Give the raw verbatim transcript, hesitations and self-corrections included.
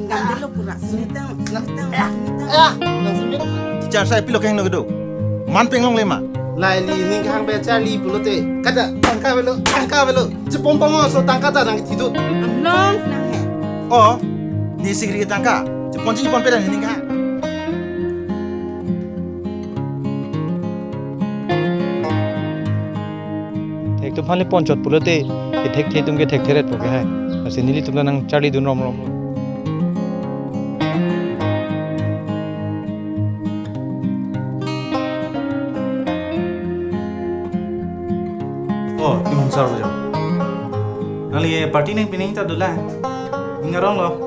Gamdelo pura, sini tang, sini tang, sini tang. Ah, nang sini. Teacher sai pilo kehingno kedo. Man penglongle ma. Laili ning kehang pen charli pulote. Kada tangka avelo, tangka avelo. Chepon pongo so tangka ta nang thidut. Anglong nang he. Oh, ne sikri tangka. Chepon chi chepon pera ne ning kehang. Thek atum aphan le ponchot pulote, kethekthe atum kethekthe ret po ke hai. Lasi nelitum ta nang charlidun romromlo. Oh, Timung sir bo jo. Nangli party nangpi nang ta dolang. Ning aronglo.